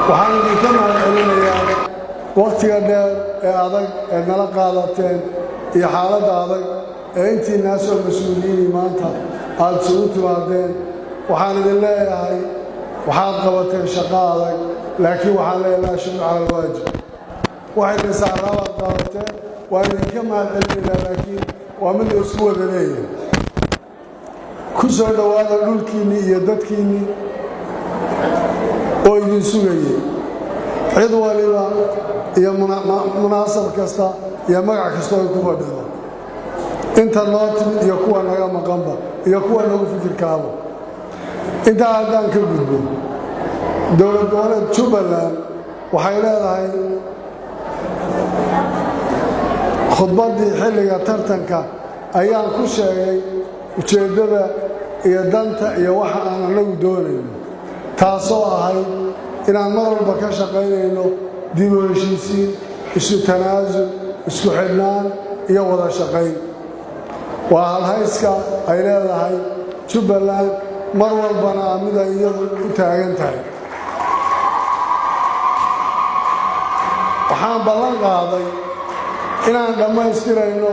Waxaan idinka mahad celinayaa wakhtiga dheer ee adag ee nala qaadateen iyo xaaladda adag ee intii naasoo mas-uuliyiinii maanta aada isugu timaadeen. Waxaan idin leeyahay, waxaad qabateen shaqo adag, laakiin waxaan leeyahay laa shukr cala alwaajib. Wax idin saaraabaad qaadateen, waan idinka mahad celinaynaa, laakiin waa mid la isku wada leeyahay. Ku soo dhowaada dhulkiinnii iyo dadkiinnii oo idin sugayay, cid waliba iyo munaasab kasta iyo magac kasta ay ku fadhido, inta noo timid iyo kuwa naga maqanba iyo kuwa nagu fikirkaaba. Intaa haddaan ka gudbo, dowlad goboleed Jubbaland waxay leedahay, khudbaddii xilliga tartanka ayaan ku sheegay ujeeddada iyo danta iyo waxa aan annagu doonayno, taasoo ahayd inaan mar walba ka shaqaynayno dib u heshiisiin, isu tanaasul, isku xidhnaan iyo wada shaqayn. Waa halhayska ay leedahay Jubbaland, mar walbana a mid ay iyadu u taagan tahay. Waxaan ballan qaaday inaan dhammaystirayno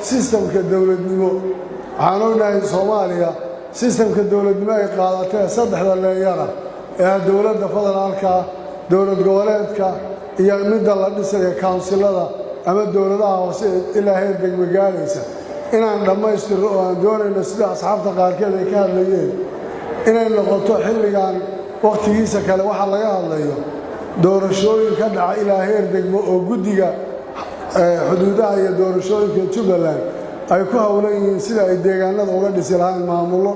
sistamka dowladnimo. Waxaan ognahay Soomaaliya sistamka dowladnimo ay qaadatee saddexda leeyara ee ah dowladda federaalka, dowlad goboleedka iyo midda la dhisaya kawnsilada ama dowladaha hoose ilaa heer degmo gaaraysa, inaan dhammaystirno oo aan doonayno, sida asxaabta qaarkeed ay ka hadlayeen, inay noqoto xilligan wakhtigiisa kale waxa laga hadlayo doorashooyin ka dhaca ilaa heer degmo oo guddiga xuduudaha iyo doorashooyinka Jubbaland ay ku howlan yihiin sida ay deegaanada uga dhisi lahaan maamullo,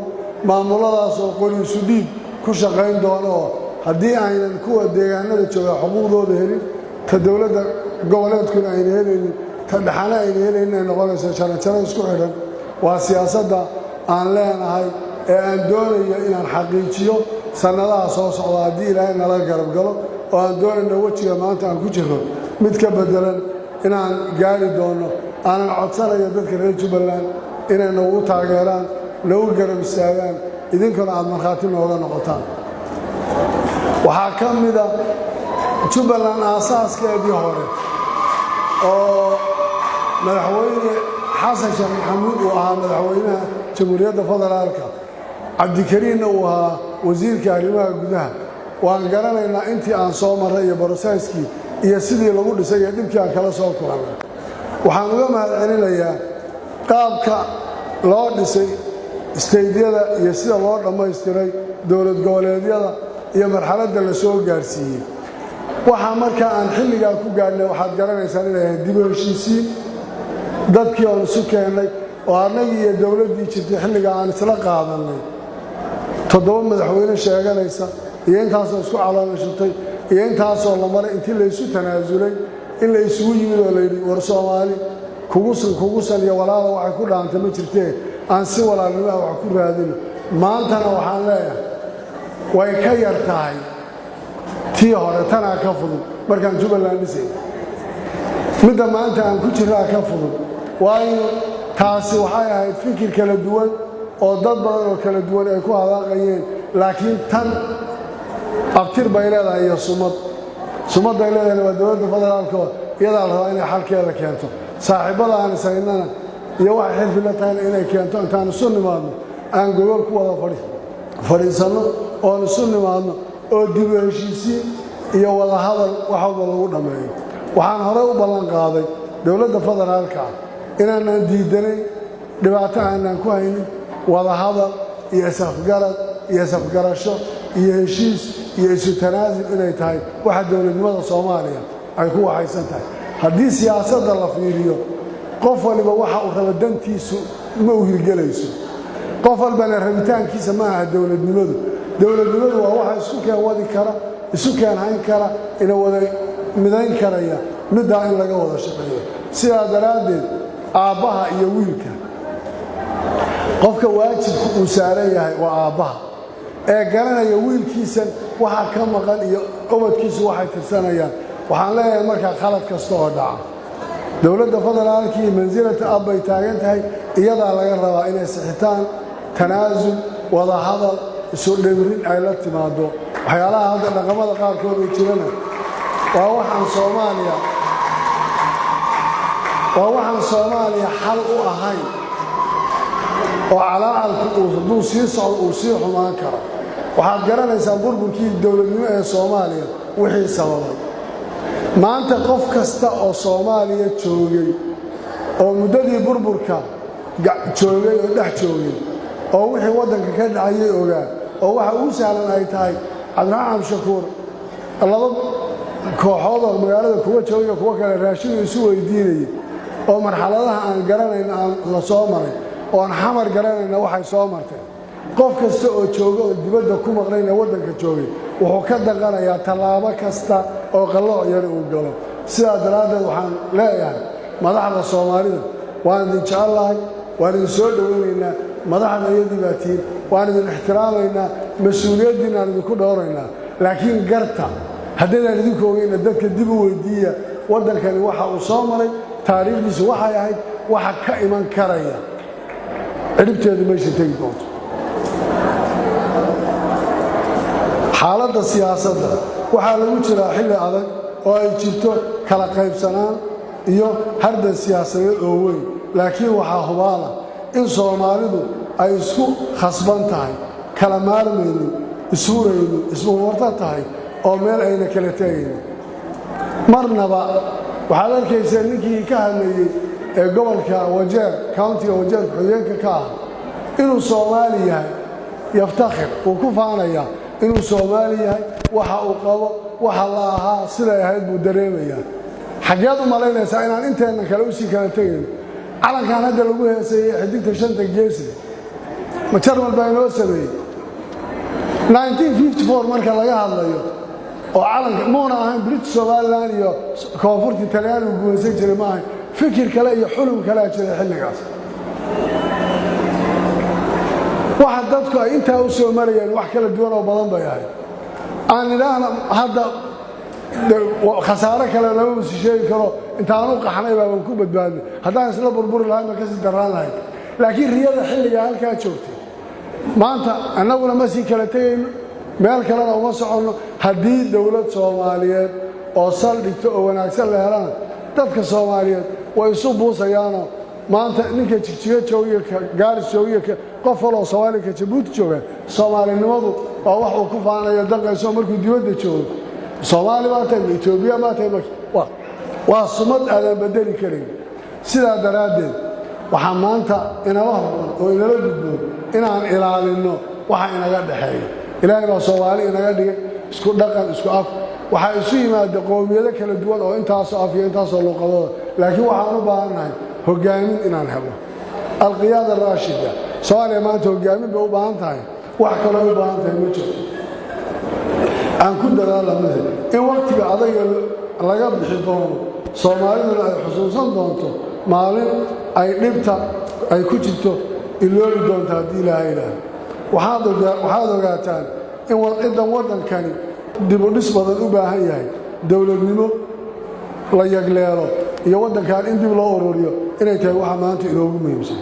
maamulladaasoo qoriisu dhiib ku shaqayn doono, oo haddii aynan kuwa deegaanada jooga xuquuqdooda helin, ta dowladda goboleedkuna ayna helaynin, ta dhexana ayna helaynin, ay noqonayso jaranjaro isku xidhan. Waa siyaasadda aan leenahay ee aan doonayo inaan xaqiijiyo sannadaha soo socda, haddii Ilaahay nala garab galo, oo aan doonayno wejiga maanta aan ku jirno mid ka beddelan inaan gaari doonno. Aanan codsanayo dadka reer Jubbaland inay nagu taageeraan, nagu garab istaagaan, idinkuna aad markhaati nooga noqotaan. Waxaa ka mida Jubbaland aasaaskeedii hore oo Madaxweyne Xasan Sheekh Maxamuud uu ahaa madaxweynaha Jamhuuriyadda Federaalka, Cabdikariinna uu ahaa wasiirka arrimaha gudaha. Waan garanaynaa intii aan soo marray iyo processkii iyo sidii lagu dhisay iyo dhibkii aan kala soo kulannay. Waxaan uga mahad celinayaa qaabka loo dhisay stateyada iyo sida loo dhammaystiray dowlad goboleedyada iyo marxaladda la soo gaarsiiyey. Waxaa markaa aan xilligaa ku gaadhnay, waxaad garanaysaan inay ahayd dib u heshiisiin, dadkii oon isu keennay oo annagii iyo dowladdii jirtay xilligaa aan isla qaadannay, 7 madaxweyne sheeganaysa iyo intaasoo isku caloomashutay iyo intaasoo la maray, intii laysu tanaasulay in la isugu yimid oo layidhi, "War Soomaali kugusan kugusan iyo walaala waxay ku dhaantay ma jirtee, aan si walaalnimaha wax ku raadino." Maantana waxaan leeyahay way ka yar tahay tii hore, tanaa ka fudud. Markaan Jubbaland dhisay, midda maanta aan ku jiraa ka fudud, waayo taasi waxay ahayd fikir kala duwan oo dad badan oo kala duwan ay ku hadaaqayeen, laakiin tan abtir bay leedahay iyo sumad. Sumadday leedahayna waa dowladda federaalka, iyadaa la rabaa inay xalkeeda keento, saaxiibbada aan ishaynana iyo waxay xilfi la tahayna inay keento. Intaan isu nimaadno, aan gogol ku wada fadhiisanno oon isu nimaadno oo dib u heshiisiin iyo wada hadal wax walba lagu dhammeeyo. Waxaan horey u ballan qaaday dowladda federaalka ah inaanaan diidanayn, dhibaato aanaan ku haynin, wada hadal iyo isafgarad iyo isafgarasho iyo heshiis iyo isu tanaasul inay tahay waxa dowladnimada Soomaaliya ay ku waxaysan tahay. Haddii siyaasadda la fiiriyo, qof waliba waxa uu rabo dantiisu ma u hirgelayso, qof walbana rabitaankiisa ma aha dowladnimadu. Dowladnimadu waa waxa isku keen wadi kara, isu keen hayn kara, ina wada midayn karaya, middaa in laga wada shaqeeyo. Sidaa daraaddeed, aabbaha iyo wiilka, qofka waajibka uu saaran yahay waa aabbaha ee garanaya wiilkiisan waxa ka maqan iyo ubadkiisu waxay tirsanayaan. Waxaan leeyahay markaa, khalad kasta oo dhaca, dowladda federaalkii mansilata ab bay taagan tahay, iyadaa laga rabaa inay sixitaan, tanaasul, wada hadal, isu dhimrin ay la timaado. Waxaan Waxyaalaha hadda dhaqamada qaarkood oo jirana waa waxaan Soomaaliya xal u ahayn, oo calaacalku hadduu sii socdo uu sii xumaan karo. Waxaad garanaysaa burburkii dowladnimo ee Soomaaliya wixii sababay. Maanta qof kasta oo Soomaaliya joogay oo muddadii burburka joogay oo dhex joogay oo wixii waddanka ka dhacayay ogaa, oo waxa ugu sahlan ay tahay Cabdiraxmaan Cabdishakuur laba kooxood oo magaalada kuwa joogay, kuwo kale raashinu isu weydiinayay, oo marxaladaha aan garanayna aan la soo maray, oo aan Xamar garanayna waxay soo martay. Qof kasta oo jooga oo dibadda ku maqnayna waddanka joogay wuxuu ka daqanayaa tallaabo kasta oo qallooc yari uu galo. Sidaa daraaddeed waxaan leeyahay madaxda Soomaalida: waan idin jecellahay, waan idin soo dhowaynaynaa, madaxda iyadii baa tihiin, waan idin ixtiraamaynaa, mas-uuliyaddiinaan idinku dhowraynaa, laakiin garta haddaydaan idinku ogeyna dadka dib u weydiiya waddankani waxa uu soo maray, taariikhdiisu waxay ahayd, waxa ka iman karaya, cidhibteedu meesha tegi doonto. Xaaladda siyaasadda: waxaa lagu jiraa xilli adag oo ay jirto kala qaybsanaan iyo hardan siyaasadeed oo weyn, laakiin waxaa hubaala in Soomaalidu ay isku khasban tahay, kala maarmaynin, ishuraynin, ismuwarto tahay oo meel ayna kala tegaynin marnaba. Waxaad arkaysaa ninkii ka hadlayey ee gobolka Wajeer, county-ga Wajeer ku-xigeenka ka ah, inuu Soomaali yahay, yaftakhir, wuu ku faanayaa inuu Soomaali yahay. Waxa uu qabo, waxa la ahaa, siday ahayd buu dareemayaa. Xaggeed u malaynaysaa inaan inteenna kale usii kala tegayno? Calankan hadda lagu heeseeyey, xidigta shanta geesle, ma Jarmal baa inoo sameeyey? 1954 marka laga hadlayo oo calanka muuna ahayn British Somaliland iyo koonfurtii Talyaanigu gumaysan jiray, ma ahayn. Fikir kale iyo xulum kalea jiray xilligaas. Waxa dadku ay intaa u soo marayeen wax kala duwan oo badan bay ahayd. Aan idhaahna hadda khasaare kale lama masi sheegi karo. Intaanu qaxnay baaban ku badbaadnay. Haddaan isla burburi lahayn ma kasii darraan lahayd. Laakiin riyada xilligaa halkaa joogtay, maanta annaguna ma sii kala tegayno, meel kalena uma soconno. Haddii dowlad Soomaaliyeed oo saldhigto oo wanaagsan la helana, dadka Soomaaliyeed way isu buusayaanoo maanta ninka Jigjigo joogiyo, ka Gaaris joogiyo, qof waloo Soomaaliya, ka Jabuuti jooga, Soomaalinimadu waa wax uu ku faanayo, danqayso markuu dibadda joogo. Soomaali baa tahay, ma Etoobiya baa tahay, waa sumad aadan bedeli karin. Sidaa daraaddeed waxaa maanta inala horman oo inala gudboon inaan ilaalinno waxa inaga dhexeeya. Ilaahay baa Soomaali inaga dhigay isku dhaqan, isku af. Waxaa isu yimaada qowmiyado kala duwan oo intaasoo af iyo intaasoo luuqadooda, laakiin waxaan u baahannahay hoggaamin inaan helno, alqiyaada raashida. Soomaaliya maanta hoggaamin bay u baahan tahay, wax kaloo u baahan tahay ma jirto. Aan ku dadaallamade in wakhtiga adayga laga bixi doono, Soomaaliduna ay xusuusan doonto maalin ay dhibta ay ku jirto iloobi doonto haddii Ilaahay idhaaho. Waxaad ogaataan in cidan waddankani dibudhis badan u baahan yahay, dowladnimo la yagleelo iyo waddankan in dib loo ururiyo inay tahay waxa maanta inoogu muhiimsan.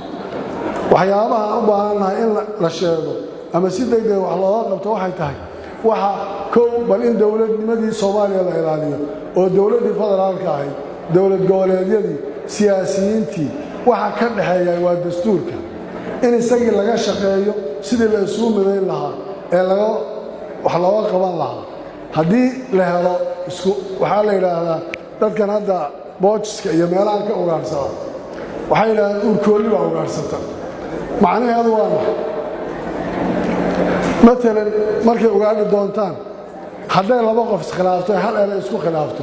Waxyaabaha aan u baahannahay in la sheego ama si deg deg wax looga qabto waxay tahay: waxa kow, bal in dowladnimadii Soomaaliya la ilaaliyo, oo dowladdii federaalka ahayd, dowlad goboleedyadii, siyaasiyiintii, waxa ka dhexeeya waa dastuurka, in isagii laga shaqeeyo sidii la isugu midayn lahaa ee laga wax looga qaban lahaa. Haddii la helo isku, waxaa la yidhaahdaa dadkan hadda boojiska iyo meelahan ka ugaadhsada, waxay yidhahdaan uurkoolli baa ugaadhsata. Macnaheedu waa maxay? Matalan markay ugaadhi doontaan, hadday laba qof iskhilaafto, hal eray isku khilaafto,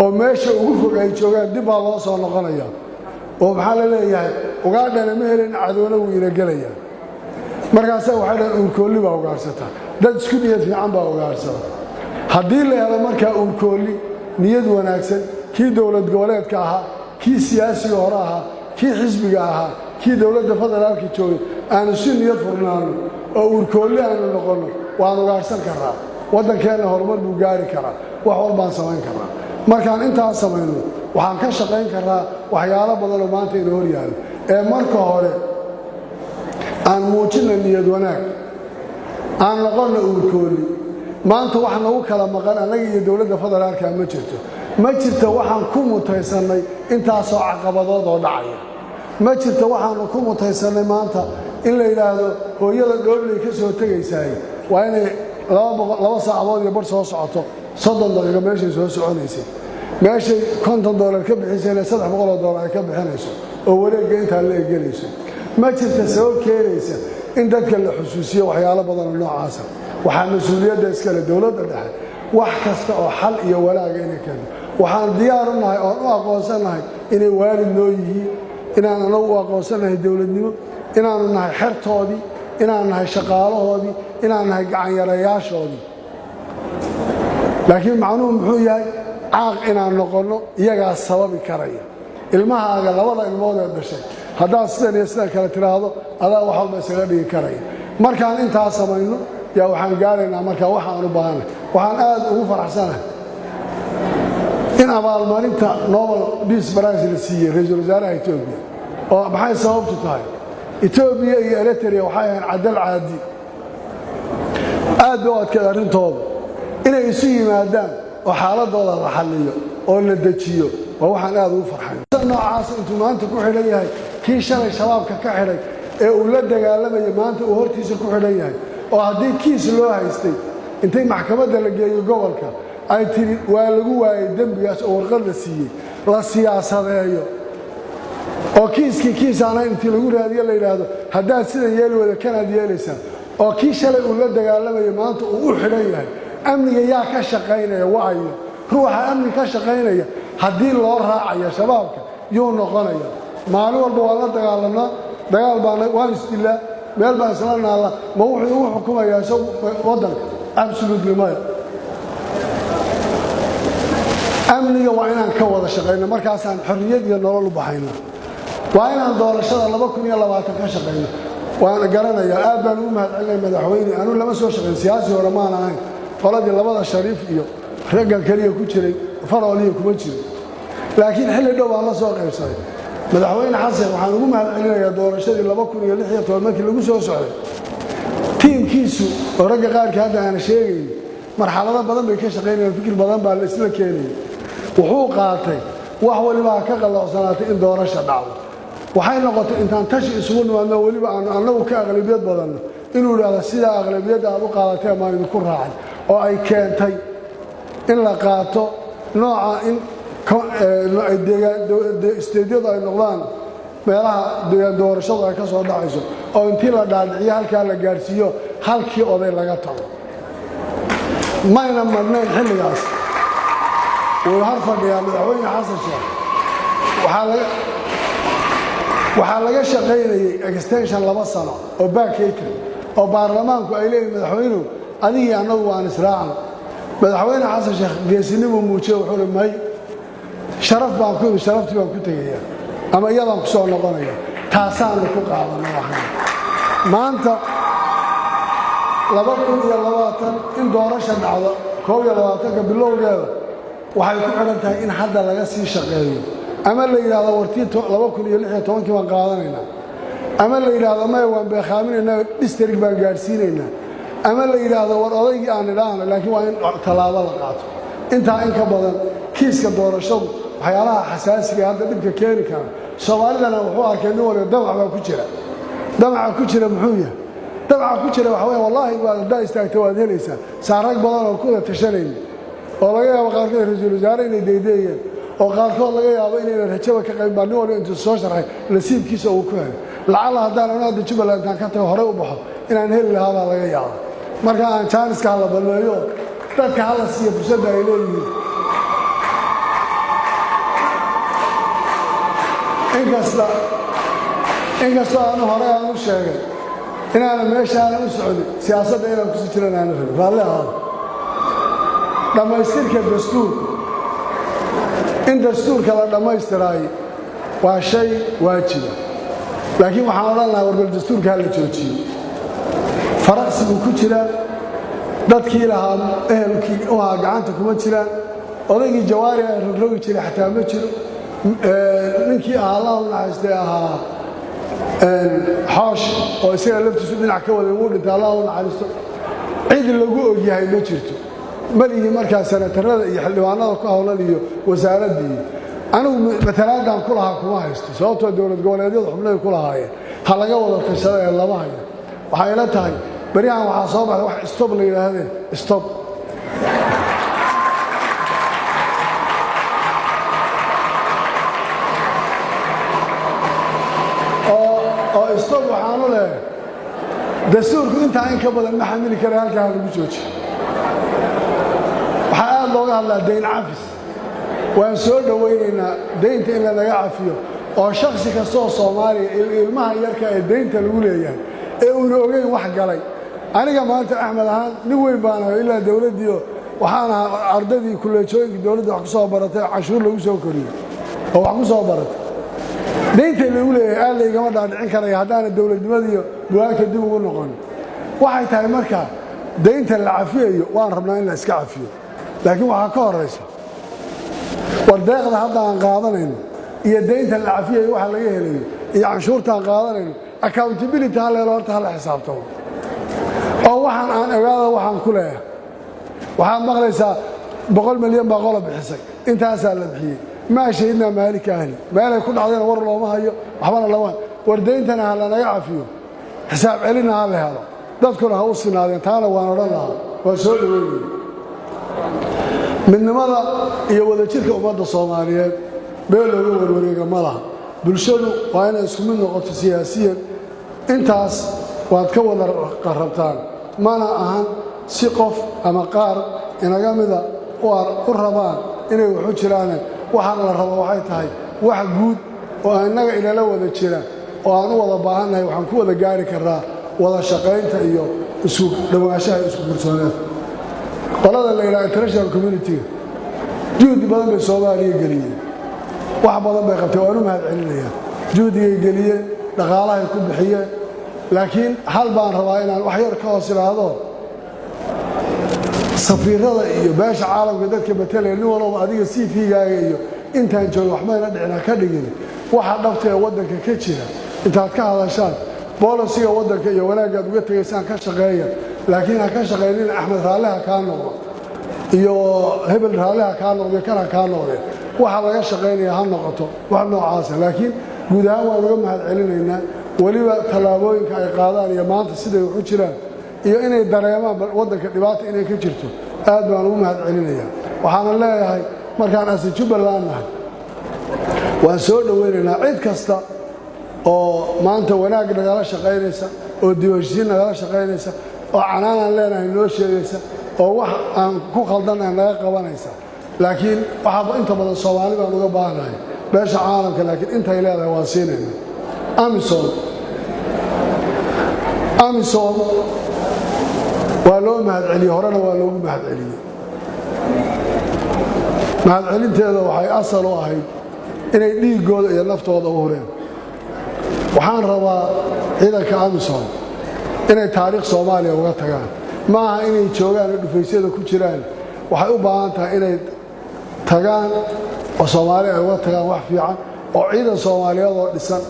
oo meesha ugu fog ay joogaan, dib baa loo soo noqonaya oo maxaa la leeyahay? Ugaadhana ma helin, cadowna wuu ina gelayaa. Markaasa waxay dhahan uurkoolli baa ugaadhsata, dad isku niyad fiican baa ugaadhsada. Haddii la helo markaa uurkoolli niyad wanaagsan, kii dowlad goboleedka ahaa, kii siyaasiga hore ahaa, kii xisbiga ahaa, kii dowladda federaalka joogay, aanu si niyad furnaano oo uurkoolli aanu noqonno, waan ugaadhsan karraa. Waddankeenna horumar buu gaari karaa, wax walbaan samayn karraa. Markaan intaas samayno, waxaan ka shaqayn karraa waxyaalo badanoo maanta ina hor yaallo. Ee marka hore aan muujinna niyad wanaag, aan noqonna uurkoolli. Maanta wax nagu kala maqan annaga iyo dowladda federaalka ma jirto. Ma jirto waxaan ku mutaysannay intaasoo caqabadood oo dhacaya. Ma jirto waxaanu ku mutaysannay maanta in la yidhaahdo hooyada Dhoobley ka soo tegaysaay waa inay 2 saacadood iyo bar soo socoto, 30 daqiiqo meeshay soo soconaysay, meeshay $50 ka bixisayna $300 ay ka bixinayso oo wareegga intaa la egelayso. Ma jirta sabab keenaysa in dadka la xusuusiyo waxyaalo badan oo noocaasa. Waxaa mas-uuliyadda iskale dowladda dhexe wax kasta oo xal iyo walaaga inay keento. Waxaan diyaar u nahay oon u aqoonsannahay inay waalid noo yihiin, inaan anagu u aqoonsannahay dowladnimo, inaanu nahay xertoodii, inaan nahay shaqaalahoodii, inaan nahay gacanyarayaashoodii. Laakiin macnuhu muxuu yahay? Caaq inaan noqonno iyagaa sababi karaya. Ilmahaaga, labada ilmood ee dhashay, haddaad sidan iyo sidan kale tidhaahdo, adaa wax walba isaga dhigi karaya. Markaan intaa samayno yaa waxaan gaaraynaa markaa waxaan u baahanay. Waxaan aad ugu faraxsanahay in abaalmarinta Nobel Peace Prize la siiyey ra-iisul wasaaraha Etoobiya. Oo maxay sababtu tahay? Etoobiya iyo Eritrea waxay ahayn cadal caadi, aad bay u adkeed arrintooda. Inay isu yimaadaan oo xaaladooda la xalliyo oo la dejiyo waa waxaan aad ugu farxay. Noocaas intuu maanta ku xidhan yahay, kii shalay Shabaabka ka xidhay ee uu la dagaalamayay maanta uu hortiisa ku xidhan yahay, oo haddii kiis loo haystay intay maxkamadda la geeyo gobolka ay tidhi waa lagu waayey dembigaas oo warqad la siiyey, la siyaasadeeyo oo kiiskii kiis aana intii lagu raadiyo la yidhaahdo haddaad sidan yeeli wada kanaad yeelaysaa, oo kii shalay uu la dagaalamayo maanta uu u xidhan yahay. Amniga yaa ka shaqaynaya? Waayo, ruuxa amni ka shaqaynaya haddii loo raacayo Shabaabka yuu noqonaya. Maalin walba waan la dagaalanaa, dagaal baan waan isdilaa, meel baan isla naalla. Ma wuxuu igu xukumayaa isagu waddanka? Absolutely maya. Amniga waa inaan ka wada shaqayno, markaasaan xorriyad iyo nolol u baxayna. Waa inaan doorashada 2020 ka shaqayno. Waan garanayaa, aad baan ugu mahadcelinaya madaxweyne. Anuu lama soo shaqayn, siyaasi hore maan ahayn, qoladii labada Shariif iyo raggan keliya ku jiray, Farooliyo kuma jiro, laakiin xilli dhow baan la soo qaybsaday. Madaxweyne Xasan waxaan ugu mahadcelinayaa doorashadii 2016 markii lagu soo socday, tiimkiisu oo ragga qaarkii hadda aana sheegayn marxalado badan bay ka shaqaynayaan, fikir badan baa la isla keenayay. Wuxuu qaatay wax waliba ha ka qaloocsanaatay in doorasha dhacdo. Waxay noqotay intaan tashi isugu nimaadno, weliba aanu annagu ka aqlabiyad badanno, inuu idhaahdo sidaa aqlabiyadda aad u qaadateen baan idinku raacay, oo ay keentay in la qaato nooca in state-yadu ay noqdaan meelaha deegaan doorashadu ay ka soo dhacayso, oo intii la dhaadhiciyo halkaa la gaadhsiiyo, halkii oday laga tago. Mayna madnayn xilligaas. Wuu har fadhiyaa madaxweyne Xasan Sheekh. Waxaa laga shaqaynayay extension 2 sano oo backdated oo baarlamaanku ay leeyihin madaxweynuhu adigii annagu waan israacno. Madaxweyne Xasan Sheekh geesinimuu muujiye. Wuxuu uhi may, sharaf baan ku imi, sharaftii baan ku tegaya ama iyadaan ku soo noqonaya. Taasaanu ku qaadana. Waxaan maanta 2020 in doorasha dhacdo 21-ka bilowgeeda waxay ku xidhan tahay in hadda laga sii shaqeeyo, ama la yidhahdo wartii 2016-kii baan qaadanaynaa, ama la yidhaahdo maya, waan beekhaaminaynaa, district baan gaadhsiinaynaa, ama la yidhaahdo war odaygii aan idhaahno. Laakiin waa in tallaabo la qaato. Intaa in ka badan kiiska doorashadu waxyaalaha xasaasiga hadda dhibka keeni kara. Soomaalidana wuxuu arkay nin waliba damac baa ku jira. Damaca ku jira muxuu yahay? Damaca ku jira waxa weya, wallaahi waad haddaa istaagta waad helaysaa. Saarag badan oo ku wada tashanayn oo laga yaabo qaarkood ra-iisul wasaare inay daydeeyeen, oo qaarkood laga yaabo inaynan rajaba ka qaybin baa nin waliba intuu soo sharxay nasiibkiisa uu ku helay. Lacalla haddaan anu hadda Jubbaland intaan ka tago horey u baxo inaan heli lahaa baa laga yaaba. Marka aan chance-ka hala baneeyo, dadka hala siiyo fursadda ay leeyihiin. Inkastoo aanu horey aan u sheegay inaana meeshaana u soconin siyaasadda, inaan kusii jiran aana rabin, raalli ahaado. Dhammaystirka dastuurka, in dastuurka la dhammaystiraayo waa shay waajiba, laakiin waxaan odhan lahaa warbal dastuurka ha la joojiyo. Faraqsiguu ku jiraa, dadkii lahaa ehelkii u ahaa gacanta kuma jiraan. Odaygii Jawaari ay rogrogi jiray xataa ma jiro. Ninkii ahaa, Allah u naxariistay, ahaa Xoosh oo isaga laftiisu dhinac ka waday wuu dhintay, Allah u naxariisto. Cid lagu ogyahay ma jirto. Maligii markaa senatarada iyo xildhibaanada ku howlan iyo wasaaraddii anigu matalaadan ku lahaa kuma haysto, sababtoo dowlad goboleedyadu xubnahay ku lahaayeen ha laga wada tashada ee lama hayo. Waxay ila tahay beryahan waxaa soo baxday wax stop la yidhaahdee, stop. Oo stop waxaanu leehay dastuurku intaa in ka badan ma xamili kara, halkaa ha lagu joojiyo. Waxaa aad looga hadlaa dayn cafis. Waan soo dhowaynaynaa daynta in lanaga cafiyo, oo shaksi kastaoo Soomaaliya, ilmaha yarka ee daynta lagu leeyahay ee uuna ogeyn wax galay. Aniga maanta Axmed ahaan nin weyn baan ahay, ilaa dowladdiio waxaan ahaa ardaydii kulleejooyinka dowladda wax ku soo baratay, canshuur lagu soo koriyey oo wax ku soo baratay. Daynta lagu leeyahay aad laygama dhaadhicin karaya haddaana dowladnimadiiyo buwaagta dib ugu noqon. Waxay tahay marka daynta la cafiyayo, waan rabnaa in la iska cafiyo, laakiin waxaa ka horaysa war deeqda hadda aan qaadanayno iyo daynta la cafiyayo waxa laga helayo iyo canshuurta aan qaadanayno, accountability ha leelo, horta hala xisaabtamo oo waxaan aan ogaada waxaan ku leeyahay. Waxaad maqlaysaa 100 milyan baa qola bixisay, intaasaa la bixiyey, maa shahidnaa maalika ahli, meelay ku dhacdayna war looma hayo, waxbana lama. War dayntana ha lanaga cafiyo, xisaab celinna ha la helo, dadkuna ha u sinaadeen. Taana waan odhan lahaa, waan soo dhoweynaya. Midnimada iyo wadajirka ummadda Soomaaliyeed meel looga warwareega ma laha. Bulshadu waa inay isku mid noqoto siyaasiyan. Intaas waad ka wada qarabtaan, mana ahan si qof ama qaar inaga mida u rabaan inay waxu jiraane. Waxaan la rabo waxay tahay wax guud oo innaga inala wada jira oo aan u wada baahannahay. Waxaan ku wada gaari karraa wada shaqaynta iyo isku dhowaanshaha iyo isku kalsoonaada. Qolada la yidhaha international community-ga juhdi badan bay Soomaaliya geliyeen, wax badan bay qabteen, waan u mahad celinayaa. Juhdigay geliyeen, dhaqaalahay ku bixiyeen, laakiin hal baan rabaa inaan wax yar ka hoos idhaahdo. Safiirada iyo beesha caalamka dadka matalaya, nin walowba adiga CV-gaaga iyo intaan jooga waxbayna dhicin ha ka dhigin. Waxa dhabta ee waddanka ka jira intaad ka hadashaan, policy-ga waddanka iyo wanaaggaad uga tegaysaan ka shaqeeya, laakiin ha ka shaqaynin Axmed raalliha kaa noqdo iyo hebel raalliha kaa noqdo iyo kan ha kaa noqdee. Waxa laga shaqaynaya ha noqoto wax noocaasa. Laakiin guud ahaan waan uga mahad celinaynaa, weliba tallaabooyinka ay qaadaan iyo maanta siday waxu jiraan iyo inay dareemaan waddanka dhibaata inay ka jirto, aad baan ugu mahad celinayaa. Waxaana leeyahay markaan ase Jubbaland nahay, waan soo dhowaynaynaa cid kasta oo maanta wanaag nagala shaqaynaysa, oo dib heshiisiin nagala shaqaynaysa, oo canaanaan leenahay noo sheegaysa, oo wax aan ku khaldannahay naga qabanaysa. Laakiin waxaaba inta badan Soomaali baan uga baahnahay beesha caalamka, laakiin intay leedahay waan siinayna. AMISOM, AMISOM waa loo mahadceliyey, horena waa loogu mahadceliyey. Mahadcelinteeda waxay asal u ahayd inay dhiiggooda iyo naftooda u hureen. Waxaan rabaa ciidanka AMISOM inay taariikh Soomaaliya uga tagaan. Ma aha inay joogaan oo dhufaysyada ku jiraan. Waxay u baahan tahay inay tagaan oo Soomaaliya ay uga tagaan wax fiican, oo ciidan Soomaaliyeed oo dhisan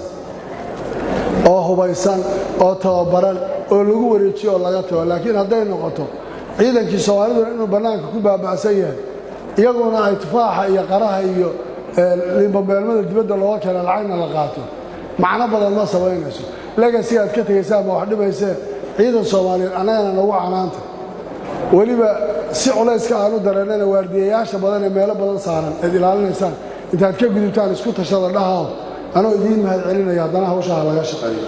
oo hubaysan oo tababaran oo lagu wareejiyo oo laga tago. Laakiin hadday noqoto ciidankii Soomaaliduna inuu bannaanka ku baaba'san yahay, iyaguna ay tufaaxa iyo qaraha iyo limbambeelmada dibadda looga keena, lacagna la qaato, macno badan ma samaynayso. Legacy aad ka tegaysaan ma wax dhibaysee. Ciidan Soomaaliyeed annagana nagu canaanta, weliba si culayska aan u dareennana, waardiyayaasha badan ee meelo badan saaran eed ilaalinaysaan intaad ka gudubtaan isku tashada dhahaw. Anoo idiin mahad celinaya, haddana hawshaha laga shaqeeyo.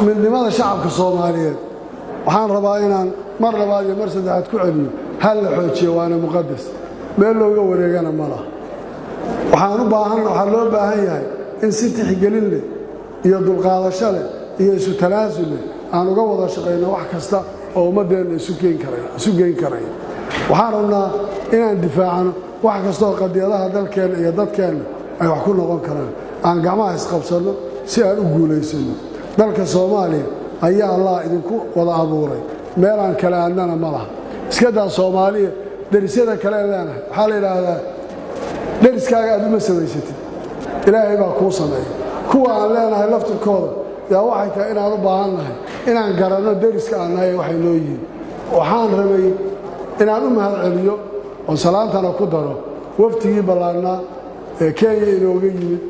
Midnimada shacabka Soomaaliyeed waxaan rabaa inaan mar labaad iyo mar saddexaad ku celiyo, hal la xoojiyo, waana muqadas, meel looga wareegana ma laha. Waxaan u baahan, waxaa loo baahan yahay in si tixgelin leh iyo dulqaadasho leh iyo isu tanaasul leh aan uga wada shaqayno wax kasta oo ummaddeenna isu geyn karaya. Waxaan rabnaa inaan difaacno wax kasta oo qadiyadaha dalkeenna iyo dadkeenna ay wax ku noqon karaan, aan gacmaha isqabsanno si aan u guulaysanno. Dalka Soomaaliya ayaa Allah idinku wada abuuray, meelaan kala aadnana ma laha. Iska daa Soomaaliya, derisyada kale leenahay. Waxaa la yidhaahdaa deriskaaga aad uma samaysatid, Ilaahay baa kuu sameeya. Kuwa aan leenahay laftirkooda Yaa waxay tahay inaan u baahan nahay inaan garanno deriska aan nahay waxay noo yihiin. Waxaan rabay inaan u mahad celiyo oo salaantana ku daro waftigii ballaarnaa ee Kenya inooga yimid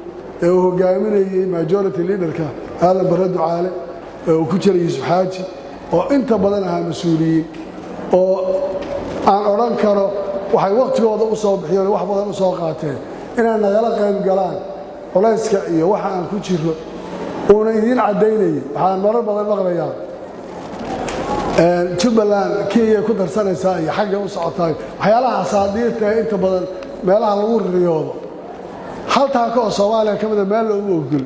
ee uu hogaaminayey majority leaderka Aadan Barre Ducaale, ee uu ku jiray Yuusuf Xaaji, oo inta badan ahaa mas-uuliyiin oo aan odhan karo waxay wakhtigooda u soo bixiyeen, wax badan u soo qaateen inay nagala qayb galaan culayska iyo waxa aan ku jiro uuna idiin caddaynayay. Waxaan marar badan maqlayaa Jubbaland Kenya ku darsanaysaa iyo xagga u socotaay, waxyaalaha asaadiirta ee inta badan meelaha lagu riyoodo. Hal taako oo Soomaaliya ka mida meel loogu ogol.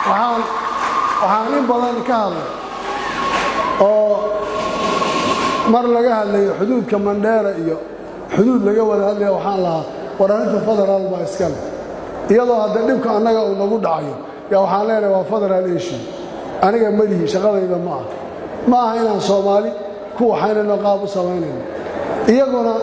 Waxaan in badan ka hadlay oo mar laga hadlayo xuduudka Mandheera iyo xuduud laga wada hadlaya, waxaan lahaa war arrinta federaal baa iskale, iyadoo hadda dhibka annaga uu nagu dhacayo. Yaa waxaan leenahay waa federal issue, aniga malihi, shaqadayda ma aha. Ma aha inaan Soomaali ku waxaynayno qaab u samaynayno, iyaguna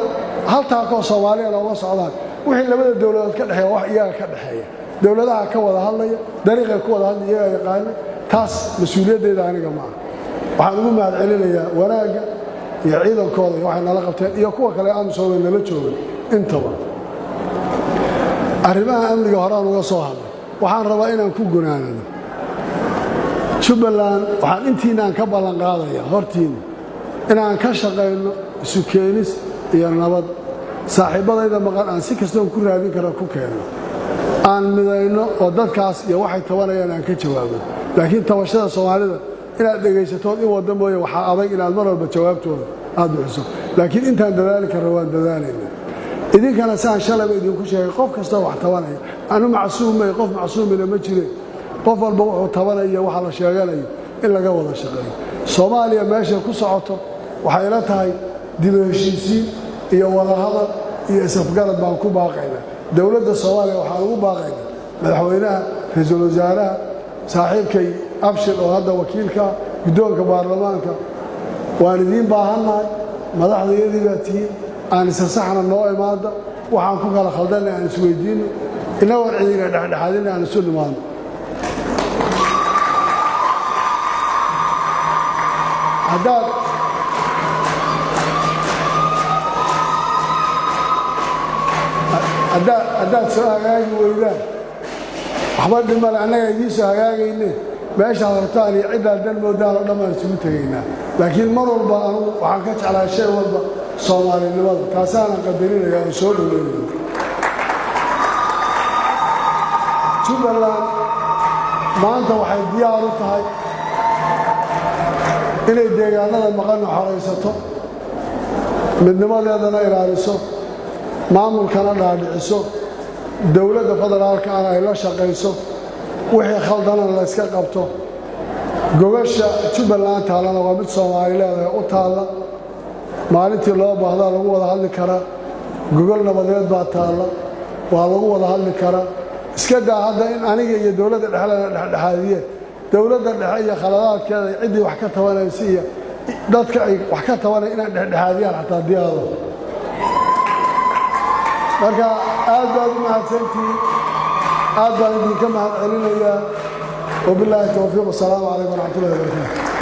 hal taakoo Soomaaliya looma socdaan. Wixii labada dowladood ka dhexeeya, wax iyaga ka dhexeeya, dowladaha ka wada hadlaya, dariiqay ku wada hadlaya iyagaa yaqaana. Taas mas-uuliyaddeeda aniga ma aha. Waxaan ugu mahad celinayaa wanaagga iyo ciidankooda iyo waxay nala qabteen iyo kuwa kale AMISOM nala joogay intaba. Arrimaha amniga horaan uga soo hadlay. Waxaan rabaa inaan ku gunaanado Jubbaland. Waxaan intiinaan ka ballan qaadaya hortiina inaan ka shaqayno isu keenis iyo nabad. Saaxiibbadayda maqan aan si kastoon ku raadin kara ku keenno, aan midayno oo dadkaas iyo waxay tabanayaan aan ka jawaabno. Laakiin tabashada Soomaalida inaad dhegaysatood in wadda mooye, waxaa adag inaad mar walba jawaabtooda aad bixiso. Laakiin intaan dadaali karra waan dadaalayna. Idinkana saan shalayba idinku sheegay, qof kastoo wax tabanaya, anu macsuumay, qof macsuumina ma jire, qof walba wuxuu tabanaya, waxa la sheeganayo in laga wada shaqeeyo. Soomaaliya meeshay ku socoto waxay ila tahay dibu heshiisiin iyo wadahadal iyo isafgarad baan ku baaqaynaa. Dowladda Soomaaliya waxaan ugu baaqaynaa, madaxweynaha, ra-iisul wasaaraha, saaxiibkay Abshir oo hadda wakiilka, guddoonka baarlamaanka, waan idiin baahannahay. Madaxdayadii baa tihiin. Aan isa saxna, noo imaada, waxaan ku kala khaldanay aan isweydiinno, innagoon cidina dhexdhexaadina aan isu nimaadno. Haddaad haddaad soo hagaagi weydaan, waxba dhimale, annaga idiin soo hagaagayne. Meeshaad rabtaan iyo ciddaad dan moodaan oo dhan baan isugu tegaynaa. Laakiin mar walba anugu waxaan ka jeclaa shay walba Soomaalinimada, taasaanan qadarinaya oo soo dhoweynaya. Jubbaland maanta waxay diyaar u tahay inay deegaanada maqanna xoraysato, midnimadeedana ilaaliso, maamulkana dhaadhiciso, dowladda federaalka ana ay la shaqayso, wixii khaldanana la yska qabto. Gogasha Jubbaland taallana waa mid Soomaali leedahay u taalla, maalintii loo baahdaa lagu wada hadli karaa. Gogol nabadeed baa taalla, waa lagu wada hadli karaa. Iska daa hadda in aniga iyo dowladda dhexlena dhexdhexaadiye, dowladda dhexe iyo khaladaadkeeda, ciddii wax ka tabanaysa iyo dadka ay wax ka tabanaya inaan dhexdhexaadiyaan xataa diyaado. Marka aad baad u mahadsantihiin, aad baan idinka mahad celinayaa. Wabilaahi towfiiq. Wasalaamu calaykum waraxmat ullahi wabarakaatu.